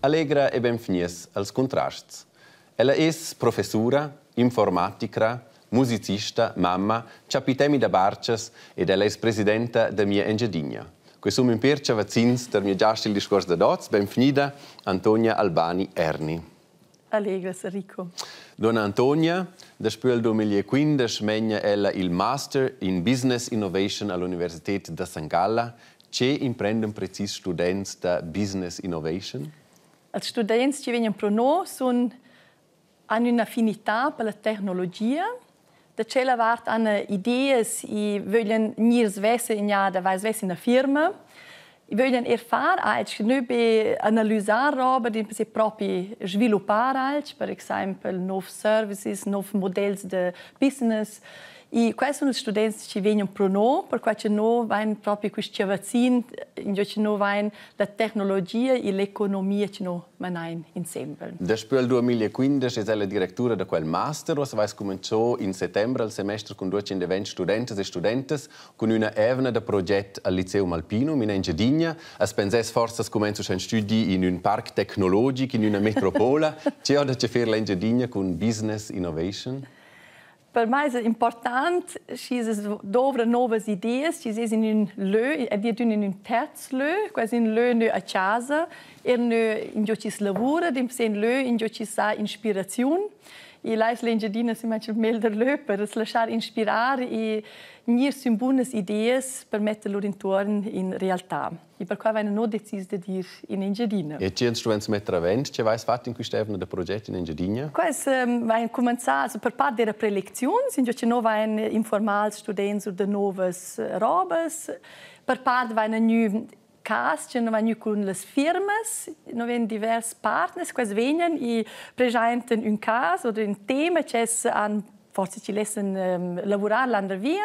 Allegra e benvgnies als Cuntrasts. Ella es professura, informaticra, musicista, mamma, chapitemi da barchas ed ella es presidenta da Mia Engiadina. Quei sun ün pêr chavazzins per mia giasta il discuors dad hoz. Benvgnida Antonia Albani Erni. Allegras, Rico. Donna Antonia, daspö il 2015 megna ella il Master in Business Innovation all'Universität da San Galla. Che imprendan precis students da Business Innovation? Els students chi vegnan pro no sun han ün'affinità per la tecnologia. Da tschella vart han ideas e vöglian gnir svessa in jada, vai svess üna firma. I vöglian eir far alch, nö be analysar roba, dimpersè propi sviluppar alch, per exaimpel nouvs services, nouv models da business. E quai sun ils students chi vegnan pro no, perquai cha no vain propi quist chavazzin, ingio cha no vain la tecnologia e l'economia che no manain insembel. Daspö il 2015 es ella directura da quel master. Uossa vais cumanzò in settembre al semester cun 220 studentas e studentas cun üna evna da proget al Lyceum Alpinum in Engiadina. As pensess forsa cumenzo ün stüdi in ün parc tecnologic in üna metropola. Che ho da che fer l'Engiadina cun Business Innovation? Per mai es important schi es dovra nouvas ideas, schi es in ün lö, ed ir in ün terz lö, quasi ün lö nö a chasa, eir nö ingio chi's lavura, dimpersè ün lö ingio chi s'ha inspiraziun. E là es l'Engiadina simplamaing il meglder lö per as laschar inspirar e gnir sün bunas ideas per metter lur intuorn in realtà. E perquai vaina no decis dad ir in Engiadina. E tge instruments metter avant che vais fat in quist'eivna da proget in Engiadina? Quels vain cumanzà also per part d'eira prelecziuns, ingio cha no vain informà als students sur da nouvas robas. Per part vaina gnü cas che no vain gnü cun las firmas, no vain divers partners, quels vegnan e preschaintan ün cas oder ün tema ch'els han forsa chi lessan lavurar landervia.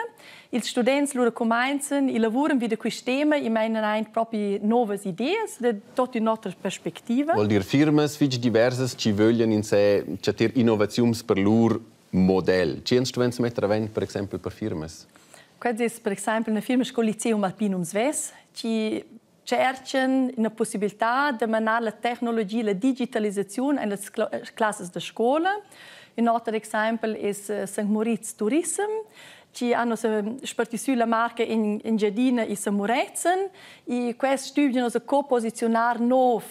Ils students lura cumainzan e lavuran vi da quist tema e mainan aint propi nouvas ideas da tuot ün'otra perspectiva. Vuol dir firmas fich diversas chi vöglian insè chattar innovaziuns per lur model. Chi ans stuvains metter avant per exaimpel per firmas? Quels es per exaimpel üna firma sco Lyceum Alpinum Svess chi tscherchan üna pussibiltà da manar la tecnologia, la digitalisaziun en las classas da scoula. Ün oter exaimpel es St. Moritz Turissem, chi han ussa sparti sü la marca in Engiadina e San Murezzan e quest stübgian ussa co posiziunar nouv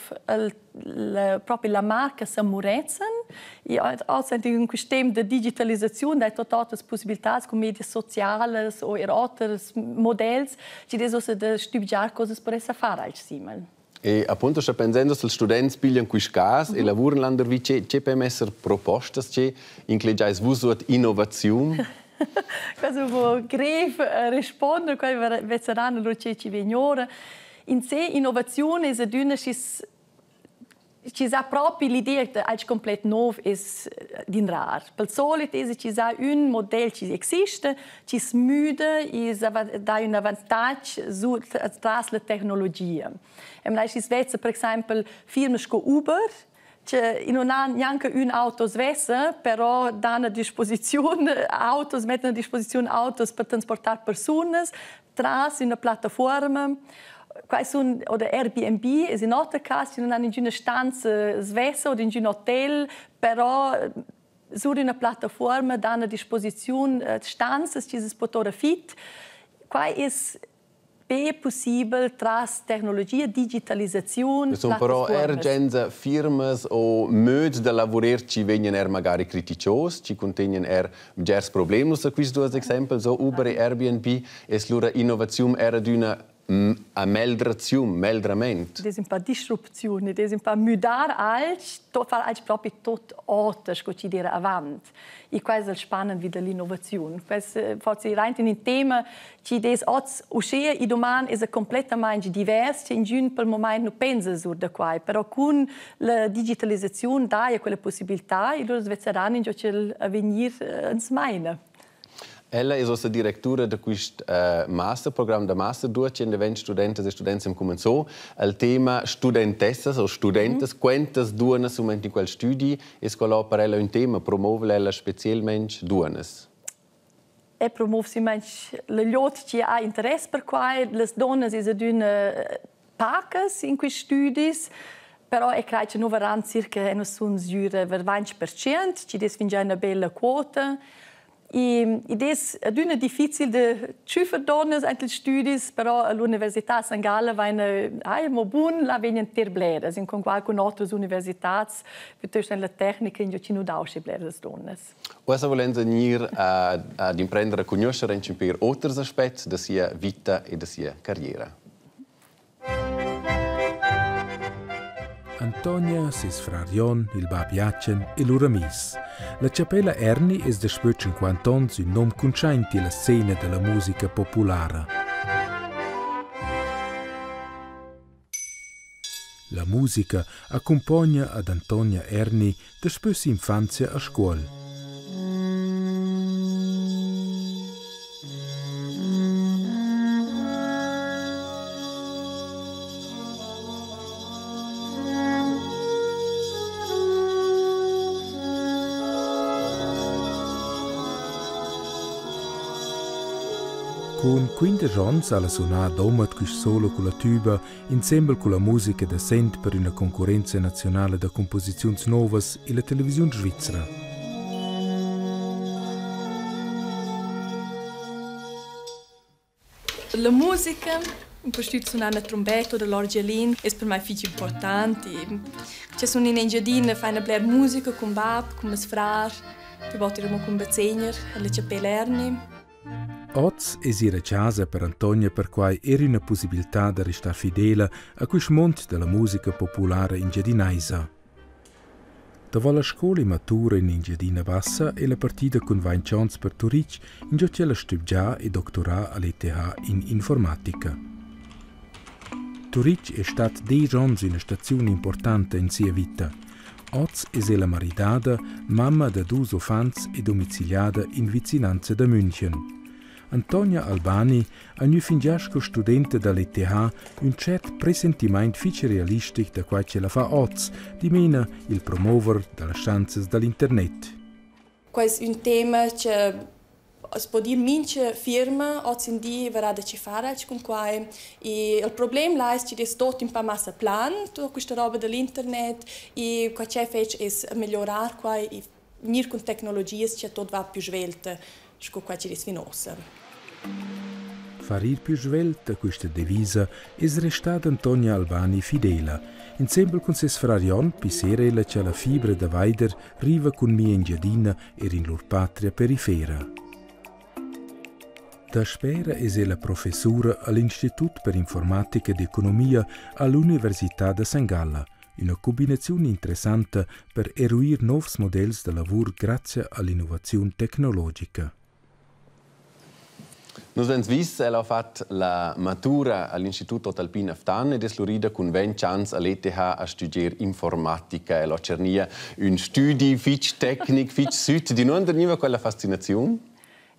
la, propi la marca San Murezzan. E oz in quist temp da digitalisaziun dai tot otras possibiltats cun medias socialas o er oters models chi dess ussa da stübgiar cosas per esser far alch simel. E appunto scha pensendo als students piglian quist cas e lavuran landervi, che, che pem esser propostas, che inclegiais vus suot innovaziun? Questo è grev rispondere, quai vezzaran lur che chi vegn ora. In sé innovaziun es adüna schi's chi sa propi l'idea alch complet nouv es d'inrar. Pel solit es chi sa ün model chi exista, chi s'müda e dà ün avantatg su tras la tecnologia. E mena schi's vezza per exaimpel firmas sco Uber, che i non ha neanche ün auto svessa, però dan a disposiziun autos, mettan a disposiziun autos per transportar persunas tras üna plattafuorma. Quai sun oder Airbnb es ün oter cas, chi nun han ingüna stanza svessa oder ingün hotel, però sur üna plattafuorma dan a disposiziun stanzas chi as po tour a fit. Quai es be pussibel tras tecnologia, digitalisaziun. Sun però er genza firmas o möds da lavurer chi vegnan er magari critichos, chi cuntegnan er bgers problems, quists duos exempels, o Uber e Airbnb, es lura innovaziun er adüna a meldraziun, meldrament. Ed es ün pa disrupziun, ed es ün pa müdar alch, to far alch propi tot oter sco chi d'eira avant. E qua es il spannend vi da l'innovaziun. Quest forse ir aint in ün tema chi'd es hoz uschea i doman esa complettamaing divers, che ingün pel momaint nu pensa sur da quai. Però cun la digitalisaziun daja quella possibiltà e lura svezzaran ingio ch'el avegnir ans maina. Ella es uossa directura da quist masterprogram da master 220 studentas e students han cumenzò. Il tema studentessas o studentas, quantas duonnas sun in quel stüdi es quella per ella ün tema, promouva ella specielmaing duonnas? E promouv simplamaing la glieud chi ha interess per quai. Las dunnas es adüna pacas in quists stüdis. Però e crei che nu varan circa e nu sun sgüra ver 20%, chi dess fingià üna bella quota. I id es adüna difficil da tschüffer donnas aint ils stüdis, però a l'Università San Galla vaina ai amo bun, là vegnan ter bleras, in congual cun otras universitats, piuttosto en la tecnica ingio chi nu dà usche bleras donnas. Uossa vulains gnir ad imprender a cugnuoscher aunch ün pêr oters aspects da sia vita e da sia carriera. Antonia, seis frar Jon, il bap Jachen e lur amis. La chapella Erni es daspö 50 ons ün nom cuntschaint illa scena da la musica populara. La musica accumpogna ad Antonia Erni daspö si'infanzia a Scuol. Cun 15 ons ha la sunà a Domat quist solo culla tüba insembel culla musica da Sent per üna concurrenza naziunala da cumposiziuns nouvas illa televisiun svizra. La musica, impustüt sunar la trumbetta o l'orgelin, es per mai fich important. Che sun in Engiadina faina bler musica cun bap, cun meis frar, pü bod eir amo cun bazegner, alla chapella Erni. Oz es ir a chasa per Antonia perquai eir üna pussibiltà da restar fidela a quist muond da la musica populara engiadinaisa. Davo la scoula immatura in Engiadina Bassa è la partida cun vainch ons per Turich, ingio ch'ella stübgià e doctorà a l'ETH in informatica. Turitg è stat desch ons üna staziun importanta in sia vita. Oz es ella maridada, mamma da dus uffants e domiciliada in vicinanza da München. Antonia Albani ha gnü fingià sco studenta da l'ETH ün tschert presentimaint fich realistic da quai ch'ella fa oz, dimena il promover da las schanzas da l'internet. Quai es ün tema che as po dir mincha firma hozindi varà da che far alch cun quai. E il problem là es chi'd es tuot ün pa massa plan, tuot quista roba da l'internet e quai ch'eu fetsch es amegliorar quai e gnir cun tecnologias cha tuot va plü svelta sco quai chi'd es fin uossa. Far ir plü svelt a quista devisa es restada Antonia Albani fidela. Insembel cun seis frar Jon pissera ella cha la fibra da vaider riva cun mia Engiadina er in lur patria perifera. Daspera es ella professura a l'Institut per informatica ed economia a l'Università da San Galla, üna cumbinaziun interessanta per eruir nouvs models da lavur grazia a l'innovaziun tecnologica. Nus vains vis, el ha fat la matura a l'Institut Otalpin a Ftan ed es lurida cun 20 ans a l'ETH a stüdger informatica. El ha tschernia ün stüdi fich tecnic, fich süt. D'inunder gniva quella fascinaziun?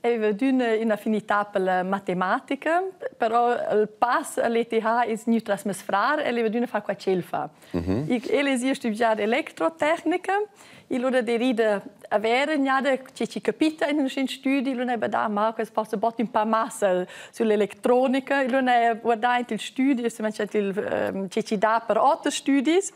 Eu adüna ün'affinità per la matematica, però il pass a l'ETH es gnü tras meis frar, el aveva adüna fat quai ch'el fa. El es i a stübgiar electrotecnica E lura derida avere gnada che chi capita in ün stüdi, lura n'ha badà ma quest possa bod ün pa massa sull'electronica, e lura n'ha guardà aint il stüdi, e il che chi dà per oters stüdis.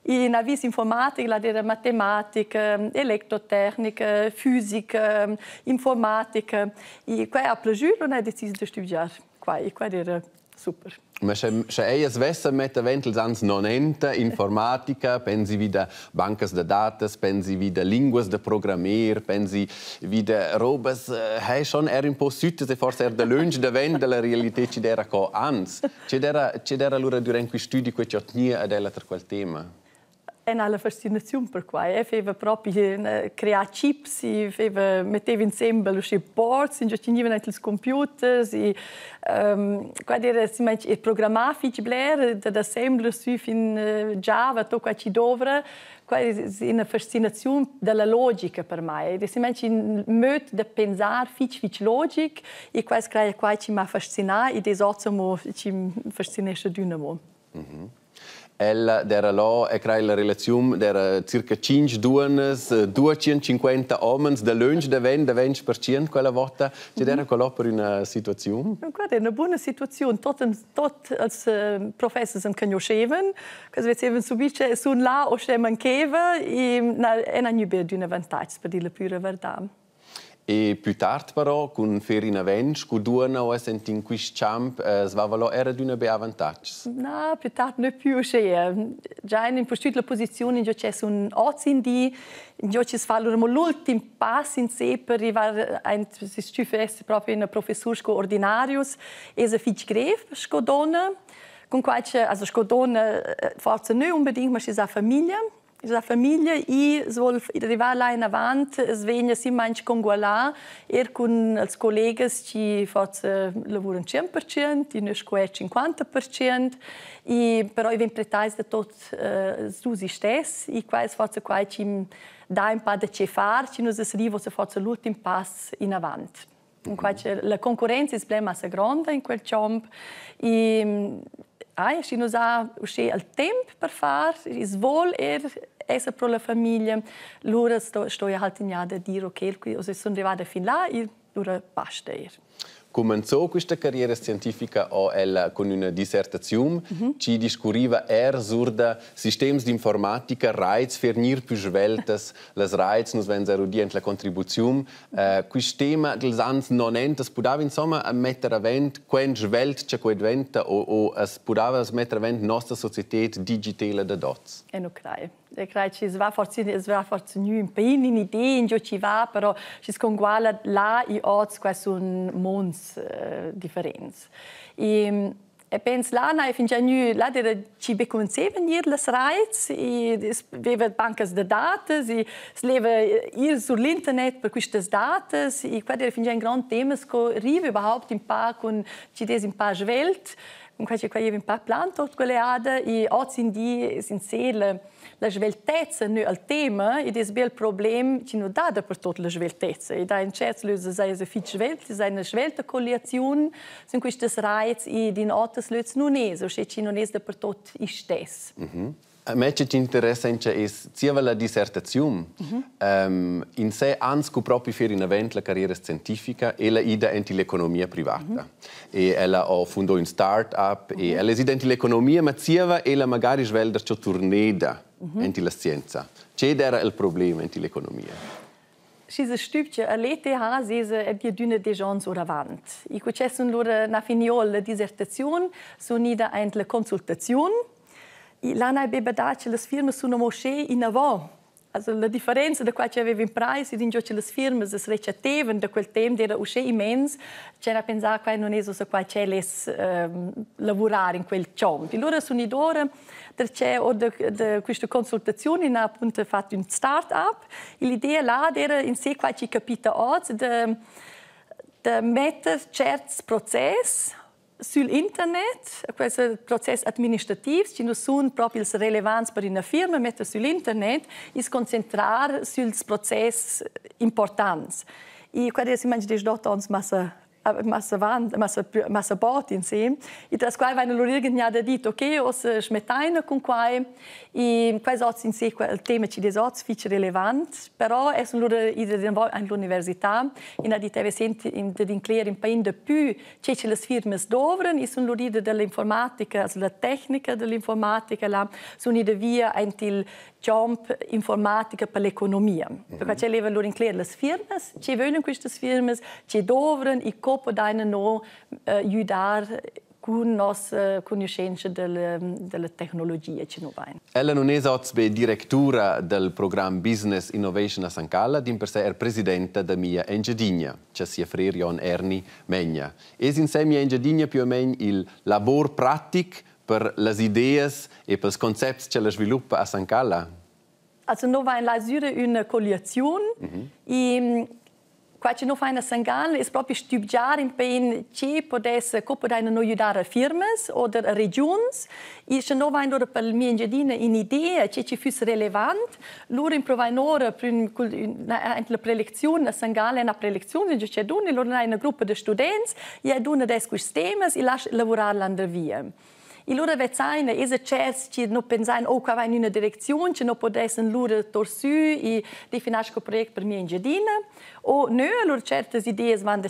E n'ha vis informatica, là d'eira matematica, electrotecnica, fisica, informatica. E quai ha plagiü, lura n'ha decis da stübgiar quai. E quai d'eira super. Ma sche, sche ellas vessan metta avent ils ans 90 informatica, pensi vi da bancas da datas, pensi vi da linguas da programmer, pensi vi da robas, hai schon er un po süttas e forse er da lunsch davent dalla realità ci d'era co ans. Che d'era che d'era allura durant quei studi quei che tenia ad ella ter quel tema? En ha la fascinaziun per quai. E feva propi crear chips, e feva metteva insembel usché boards, ingio chi gnivan aint ils computers e quai d'eira simplamaing e programmar fich bler, dad assembler sü fin Java, tot quai chi dovra. Quai es üna fascinaziun da la logica per mai. Ed es simplamaing ün möd da pensar fich fich logic e quai es craja quai chi m'ha fascinà ed es hoz amo chi'm fascinescha adüna amo. Mm -hmm. Ella d'era là e crai la relaziun d'era circa 5 duonnas, 250 homens da lönch davent, da 20% quella vota. Che d'era quella per üna situaziun? Guarda, una buona situaziun. Tot, tot els professors am conoscevan, che vezevan subit che sun là o sche mancheva e na, e na gnü be d'ün avantatg per dir la püra verdà. E plü tard però, cun fer inavant scu duonna o essend in quist champ, svava là era adüna be avantatgs? Na, plü tard ne pü uschea. Già in impustüt la posiziun ingio che sun hoz in di, ingio chi's fa lura mo l'ultim pass in se per rivar aint si stüffa esser propi üna professur sco ordinarius, esa fich grev sco donna. Cun quai che, also sco donna forsa nö unbedingt, ma schi s'ha famiglia, La famiglia i svol rivar là inavant, es vegna simmaing congualà eir cun els collegas chi forsa lavuran 100%, in sco eir 50%, i però i vegn pretais da tot dus istess e qua es forsa quai chi'm dà ün pa da che far, chi nus es rivos forsa l'ultim pass inavant. Cunquai che la concurrenza es bler massa gronda in quel chomp e ai, schi nus ha uschè il temp per far, i's voul eir esser pro la famiglia, lura sto stoja halt gnà da dir: «Okay, ussa sun rivada fin là e lura basta eir.» Cumenzò quista carriera scientifica ho ella cun üna dissertaziun chi discurriva eir sur da sistems d'informatica, raits per gnir pü sveltas las raits. Nus vains eir udi ant la contribuziun Quist tema dels ans nonanta as pudava insomma metter avent quant svelt cha quai dventa o, o as pudava as metter avent nossa societed digitela dad hoz? Eu nu craj. Eu craj chi's va forsa es va forsa gnü ün pain in idea ingio chi va, però schi's conguala là i hoz, qua sun monds differents. E E pens là n'haja fingià gnü, là d'eira chi be cumanzeva a gnir las raits e es veva bancas da datas e s'leva ir sur l'internet per quistas datas e qua d'eira fingià ün grand tema sco riva überhaupt ün pa cun chi'd es ün pa svelt, cun quai cha quai gniva ün pa plan tuot quell'eada e hozindi es insè la La sveltezza nu al tema, id es be il problem chi nu dà dapertuot la sveltezza. I dà in tscherts lös es esa fich svelt, es üna svelta colliaziun sün quistas raits ed in oters lös nun es, uschè chi nun es dapertuot istess. A me che t'interessa incha es zieva la dissertaziun in sé ans cu propi fer inavant la carriera scientifica e la ida ent ill'economia privata. E ella ho fundo ün start-up e ella es ida ent l'economia, ma zieva ella magari svelder cho turneda ent illa scienza. Che d'eira il problem ent l'economia? Schi se stübgia a l'ETH sesa ed ir d'üna desch ons oravant. I cu che sun lura na finiò la dissertaziun, sun ida aint la consultaziun. I là n'hai be badà che las firmas sun amo uschè inavant. Also la differenza da quai che aveva imprais ed ingio che las firmas as rechattevan da quel temp era uschè immens ch'era pensà quai non es ussa quai ch'el es lavurar in quel chomp. E lura sun id ora perché o da, da quista consultaziun in ha appunto fatto un start-up e l'idea là era in sé quai chi capita oz da da metter tscherts process sül internet, quels process administrativs chi nu sun propi ils relevants per üna firma, metter sül internet e's concentrar süls process importants. E quai es immaint 18 ons massa massa avant, massa massa bod insem. E tras quai vaina lura irgend dit, okay, uossa smettaina cun quai. E quai es hoz in se il tema chi'd es hoz fich relevant, però es lura ida in l'università in ha dit, senti dad incler ün pain dapü che che las firmas dovran e sun lura ida dall'informatica, also la tecnica dell'informatica là, sun ida via aint il champ informatica per l'economia. Perché che leva lura incler las firmas, che vöglian quistas firmas, che dovran e co podaina no güdar cun nossa cugnuschentscha della, della tecnologia che nu vain. Ella nun es hoz be directura del program Business Innovation a San Galla, dimpersè er presidenta da Mia Engiadina, cha sia frer Jon Erni megna. Es insè Mia Engiadina più o meno il labor pratic per las ideas e pels concepts ch'ella sviluppa a San Galla? Also no vain lasüra üna colliaziun e Quai che no fain a San Gall es propi stübgiar ün pain che podess, co podaina no güdar a firmas oder a regiuns. E sche no vain lura per mi'Engiadina ün'idea che chi füss relevant, lura improvain ora per ün aint la prelecziun a San Gall üna prelecziun ingio cha dun e lura n'ha üna gruppa da students e adüna dess quists temas e lasch lavurar landervia. E lura vezzaina esa tscherts chi nu pensain: «Oh, qua va in üna direcziun chi nu pudessan lura tour sü e definar sco project per mia Engiadina.» O nö, alura tschertas ideas van da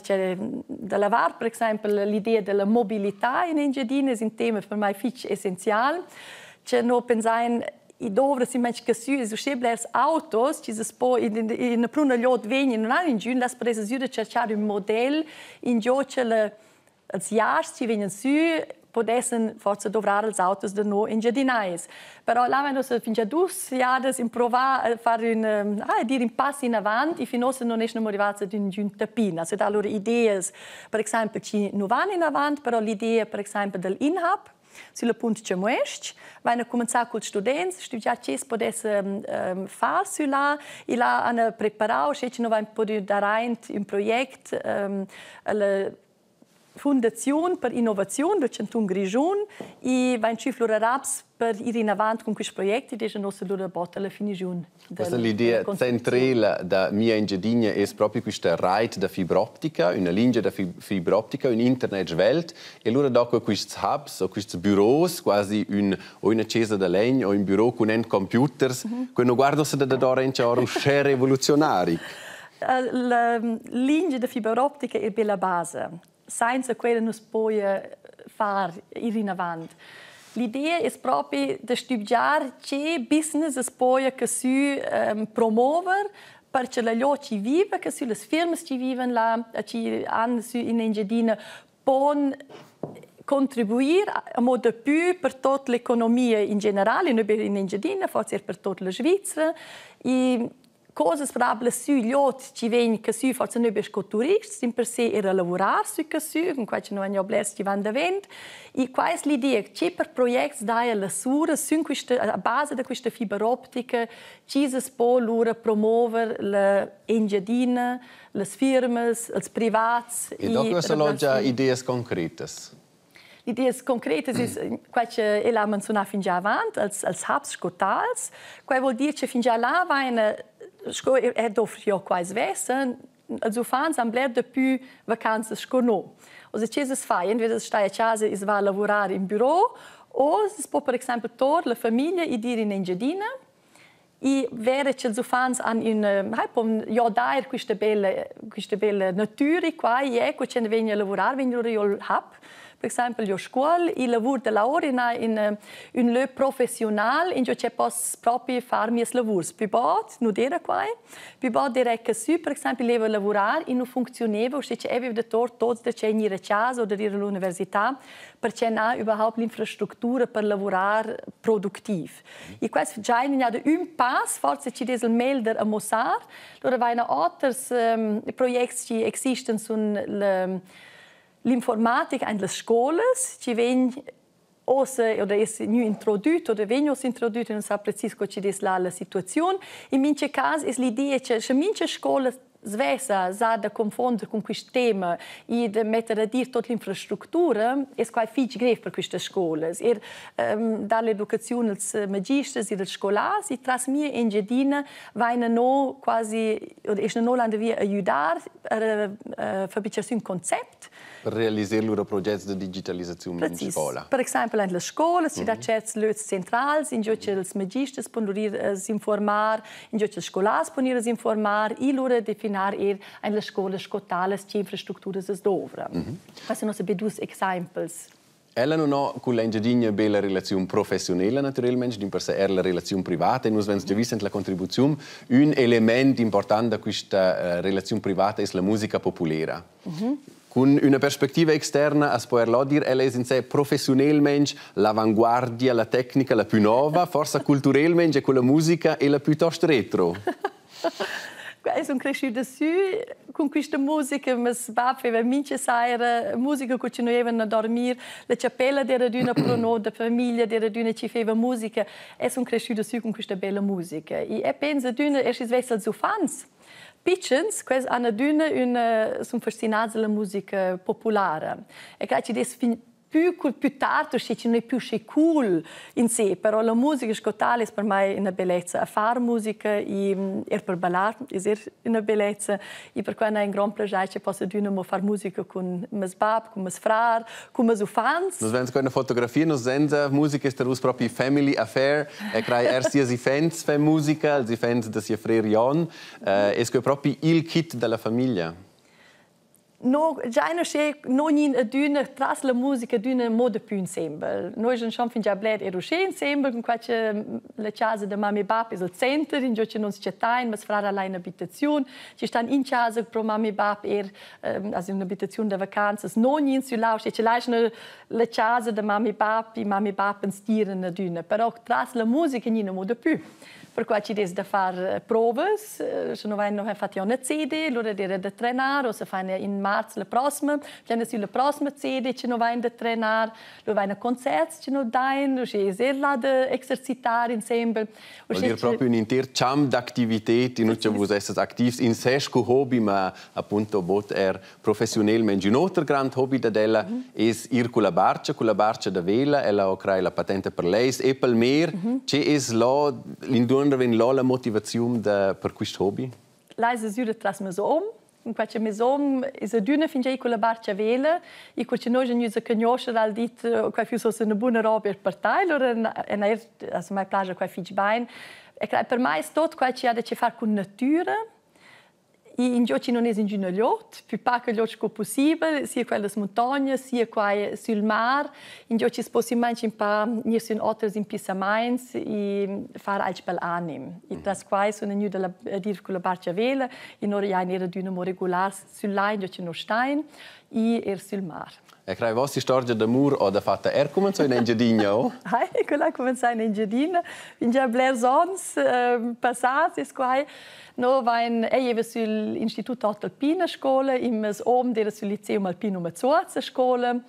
da la vart, per exaimpel l'idea da la mobilità in Engiadina es ün tema per mai fich essenzial, cha no pensain i dovra simplamaing che sü es uschè blers autos chi s'as po in in pruna glieud vegn e nun han ingün, las pudess sü da tscherchar ün model ingio cha la Els giasts chi vegnan sü pudessan forsa dovrar ils autos da no engiadinais. Però là vain ussa fingià dus jadas improvà a far ün ah, dir ün pass inavant e fin uossa non eschna arrivats ad üngün tapin. Also da lur ideas, per exaimpel, chi nu van inavant, però l'idea per exaimpel del InHub sülla Punt Chamues-ch vaina cumanzà culs students, stübgià chi's pudess far sü là e là hana preparà uschè chi nu vain pudü dar aint ün project alla Fundaziun per innovaziun dal chantun Grischun e vain tschüf lura raps per ir inavant cun quist project ed es nossa lura bod alla finiziun. Questa l'idea centrela da Mia Engiadina es propi quista rait da fibra optica, üna lingia da fibra optica, ün internet svelt e lura do quists hubs o quists büros, quasi ün o üna chesa da legn o ün büro cun en computers, que nu guarda ussa da dadora in chor uschè revoluziunari. La lingia da fibra optica è be la basa. Senza quella nu's poja far ir inavant. L'idea es propi da stübgiar che business as poja casü promover per che la glieud chi viva casü, las firmas chi vivan là, chi han sü in Engiadina pon contribuir amo dapü per tuot l'economia in general, e nu be in Engiadina, forsa eir per tuot la Svizra. E cosas probablas sü gl'ot chi vegn casü forsa nö be sco turists, dimpersè eir a lavurar sü casü, cun quai cha nu han giò blers chi van davent. E qua es l'idea che per projects daja lasura sün quista a basa da quista fibra optica chi s'as po lura promover la Engiadina, las firmas, els privats. E dopo sono già ideas concretas. Ideas concretas es quai che el ha manzunà fingià avant, als hubs sco tals. Quai vuol dir che fingià là vaina sco er dovri qua svess, els uffants han bler dapü vacanzas sco no. O che as fa? Entweder stai a casa e va a lavurar in büro o si po per exempel tor la famiglia ed ir in Engiadina e vera ch'ils uffants han ün hai pon giodair quista bella natüra qua e ecco che vegn a lavurar vegn lura giò'l hub per exaimpel giò Scuol il lavur da lavur in in ün lö professiunal ingio che poss propi far mias lavurs. Pü bod nu d'eira quai. Pü bod d'eira sü per exaimpel leva lavurar e nu funcziuneva uschè che eu da tor tots da che gnir a chasa oder ir all'università perché n'ha überhaupt l'infrastructura per lavurar productiv. E quest giain da ün pass, forse ci des il melder a muossar. Lura vaina oters projects chi existen sun l'informatica in las scolas, chi vegn ossa oder es gnü introdüt oder vegn ossa introdüt, non sa precis co chi dess là la situaziun. In mincha cas es l'idea che sche mincha scola svessa s'ha da confonder cun quist tema e da metter ad ir tuot l'infrastructura es quai fich grev per quistas scolas. Eir dar l'educaziun als magisters ed als scolars e tras mia Engiadina vaina no quasi oder es no landervia a güdar a fabrichar sü ün concept. Per realiser lura progets da digitalisaziun in scola. Per exaimpel in las scolas, ci dà certs lös centrals, ingio ch'ils magisters pon lur ir s'informar, ingio ch'ils scolars pon ir s'informar e lura definar eir in las scolas sco talas che infrastructuras as dovra. Questi sono be dus exaimpels. Ella non ha con l'Engiadina be la relaziun professiunela naturalmente, dimpersè er la relaziun privata e nus vens già vis la contribuziun. Ün element important da quista relaziun privata es la musica populera. Cun üna perspectiva externa as po er là dir, ella es in sé professiunelmaing l'avanguardia, la tecnica la pü nova, forsa culturelmaing e culla musica ella pütost retro. Eu sun creschüda sü cun quista musica. Meis bap faiva mincha saira musica cu chi nu evan a dormir. La chapella d'eira adüna pro no, da famiglia d'eira adüna chi faiva musica. Eu sun creschüda sü cun quista bella musica. E eu pens adüna, er schi's vess als uffants pitschens, quels han adüna üna sun fascinats da la musica populara. E quai chi'd es fin Pü pü tard uschè chi nun è pü usché cool in se, però la musica sco tala es per mai üna bellezza. A far musica e eir per ballar es eir üna bellezza e perquai n'ha ün grond plaschair che poss adüna amo far musica cun meis bap, cun meis frar, cun meis uffants. Nus vegns qua üna fotografia, nus senza musica es tar vus propi family affair e crai er sias iffaints fan musica, ils iffaints da sia frer Jon. Es que propi il kit da la famiglia? No giain uschè no gnin adüna tras la musica adüna amo dapü insembel. Noi eschan fingià bler eir uschè insembel cun quai cha la chasa da mamma e bap es al center, ingio cha nus chattain, meis frar ha là ün'abitaziun, chi stan in chasa pro mamma e bap eir also ün'abitaziun da vacanzas. No gnin sü là, uschè cha là es la chasa da mamma e bap e mamma e bap ans tiran adüna. Però tras la musica gnin amo dapü. Perquai chi'd es da far provas, sche no vain no vain fat üna CD, lura d'eira da trenar, uossa faina in marz la prosma, pian sü la prosma CD che no vain da trenar, lura vaina concerts che no dain, uschè es eir là da exercitar insembel. Vuol dir proprio ün inter champ d'activited in cha vus essas activs in se scu hobi, ma appunto bod eir professiunelmaing. Ün oter grand hobi dad ella es ir culla barcha, culla barcha da vela. Ella ho crai la patenta per leis e pel mer. Che es là, l'induonder vegn là la motivaziun da per quist hobi? Lais es üra tras meis hom. In quai meis hom es adüna fingià i culla barcha a vela e cur cha noi eschan gnüts a cugnuoscher ha'l dit quai füss uossa üna buna roba eir per tai. Lura en eir also mai plaja quai fich bain. E per mai es tot quai chi ha da che far cun natüra. Ingio chi nun es ingüna glieud, pü paca glieud sco pussibel, sia quellas muntognas, sia quai sül mar, ingio chi's po simmaing ün pa gnir sün oters impissamaints e far alch pel anim. E tras quai sun gnüda ad ir culla barcha a vela e lura jain eir adüna amo regular sül lai ingio chi nu stain e eir sül mar. E crei vossa istorgia d'amur ho dafatta er cumanzò in Engiadina, o? Hai, quella ha cumenzà in Engiadina. Fingià blers ons passats es quai. No vain, ei eva sül Institut Alpina scoula, in meis hom d'eira sül Lyceum Alpinum a Zuoz a scoula.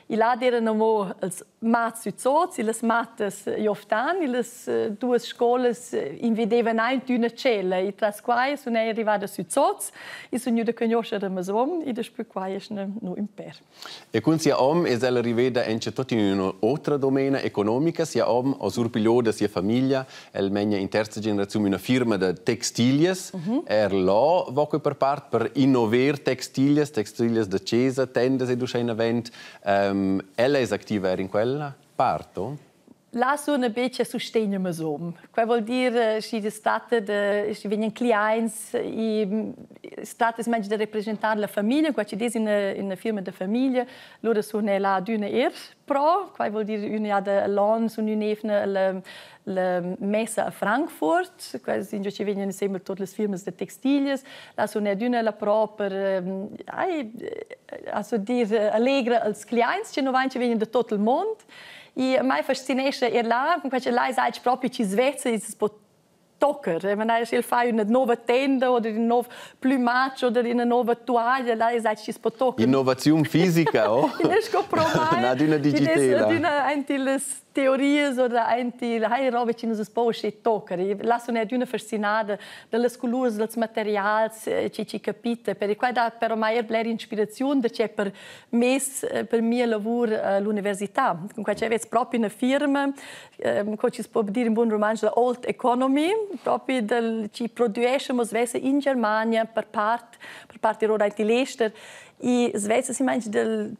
I là d'eiran amo els mats sü Zuoz, illas mattas Joftan, illas duas scolas invidevan aint üna tschella e tras quai sun ei arrivada sü Zuoz e sun gnüda a cugnuoscher a meis hom e daspö quai eschna no ün pêr. E cun sia hom es ella riveda auncha tuot in üna otra domena economica. Sia hom ho surpigliò da sia famiglia, el megna in terza generaziun üna firma da textilias. Er là vo que per part per innover textilias, textilias da chesa, tendas ed uschè inavant. Ella es activa eir in quella part, o? Là suna be che sustegna meis hom. Quai vuol dir schi es statta da schi vegnan cliaints e statta es da representar la famiglia, qua chi'd es üna üna firma da famiglia, lura sun eu là adüna eir pro. Quai vuol dir üna jada l'on sun ün'eivna la la messa a Frankfurt, quai ingio chi vegnan insembel tuot las firmas da textilias. Là sun eu adüna là pro per ai also dir allegra als cliaints chi nu vain chi vegnan da tuot il mondo. E a mai fascinescha er là, cun quai che là es alch propi chi svezza e s'po tocker. Ich meine, sch'el fa üna nouva tenda oder ün nouv plümatsch oder üna nouva tuaglia, là es alch chi s'po tocker. Innovaziun fisica, oh? Sco pro mai. Na adüna digitela. Adüna aint illas teorias oder aint il hai roba chi nus as po usché tocker. Là sun eu adüna fascinada da las culurs, dals materials chi chi capita. Per quai dà però mai eir bler inspiraziun da che per mes per mia lavur all'università. Cun quai che vez propi üna firma, co chi's po dir in bun rumantsch, la Old Economy, propi del chi prodüescha svessa in Germania per part, per part ir ora aint il ester e svessa simmaing del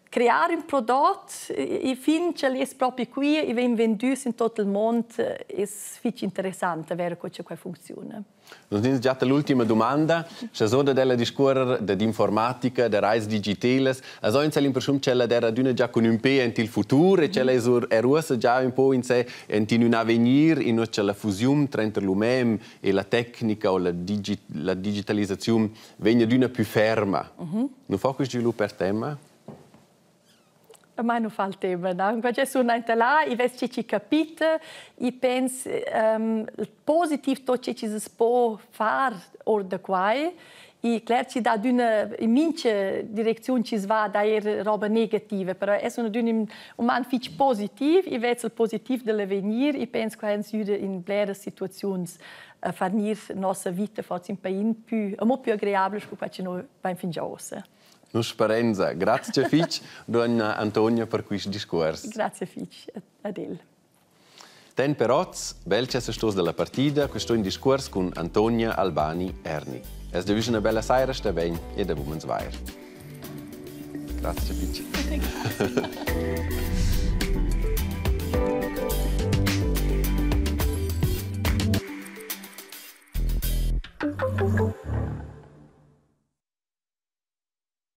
crear ün prodot e fin ch'el es propi qui e vegn vendü in tot il mond es fich interessant a verer co cha quai funcziuna. Nus ins già l'ultima domanda. Scha so dad ella discuorrer dad informatica, da rais digitelas, as ho insè l'impreschiun ch'ella d'eira adüna già cun ün pe aint il futur e ch'ella es er uossa già ün po in se aint in ün avegnir, inua cha la fusiun tranter l'uman e la tecnica o la digi la digitalisaziun vegn adüna pü ferma. Nu fa quist svilup per temma? A mai nu fa il tema, na. Perché sun aint là, i vess chi chi capita, i pens il positiv tot che chi s'as po far our da quai. I cler chi dà adüna in mincha direcziun chi's va dà eir roba negativa, però es un adüna ün uman fich positiv, i vez il positiv da l'avegnir, i pens qua ans güda in bleras situaziuns a far gnir nossa vita forsa ün pain pü amo pü agreabel scu qua chi nu vain fingià uossa. Nus sperenza. Grazie fich, donna Antonia, per quist discuors. Grazie fich ad el. Ten per oz, bel che stos dalla partida, questo in discuors cun Antonia Albani Erni. Es devisch una bella saira, sta ben e da bumens vair. Grazie fich. Grazie.